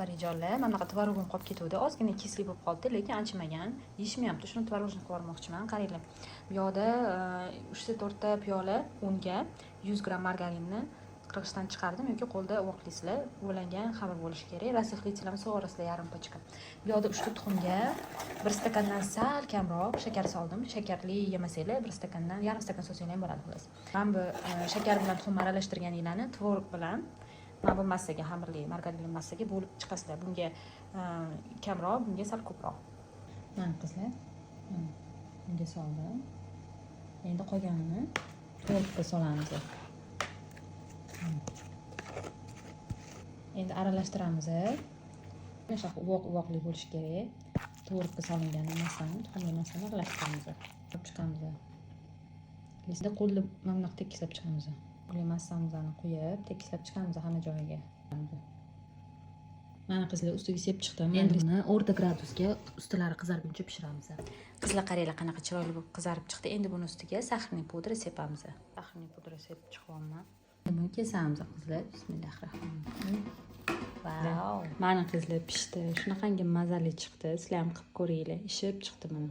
Parijonlar, mana bunaqa tvorogim qolib ketuvdi. Ozgina кислый bo'lib qoldi, lekin anchamagan. Yeyishmayapti. Shuni творожный qilib yubormoqchiman. Qaranglar. Bu yoqda uchta, to'rtta piyola unga 100 gramm margarinni qirg'ichdan chiqardim yoki qo'lda uvoqlaysizlar. Uvalangan xamir bo'lishi kerak. Разрыхлитель ham sug'orasizlar, yarim pachka. Bu yoqda uchta tuxumga bir stakandan sal kamroq shakar soldim. Shakarli yemasanglar, bir stakandan yarim stakan solsanglar ham bo'ladi, xullas. Mana bu shakar bilan tuxumni aralashtirganinglarni tvorog bilan mana bu massaga, xamirli, margarinli massaga bo'lib chiqasizlar. Bunga kamroq, bunga sal ko'proq. Mana, qizlar, mana bunga soldim. Endi qolganini tvorogga solamiz. Endi aralashtiramiz. Mana shunaqa uvoq uvoqli bo'lishi kerak. Tvorogga solingan massani, tuxumli massani aralashtiramiz. Olib chiqamiz. Endi qo'lni mana bunaqa tekislab chiqamiz. Massamizni quyib, tekislab chiqamiz hamma joyiga. Mana, qizlar, ustiga sepib chiqdim. Endi buni o'rta gradusga ustilari qizarguncha pishiramiz. Qizlar, qaranglar, qanaqa chiroyli bo'lib qizarib chiqdi. Endi buni ustiga сахарный pudra sepamiz. Сахарный pudra sepib chiqyapman. Buni kesamiz, qizlar. Bismillahir rohmanir rohim. Vau! Mana, qizlar, pishdi. Shunaqangi mazali chiqdi. Sizlar ham qilib ko'ringlar. Ishib chiqdi mana.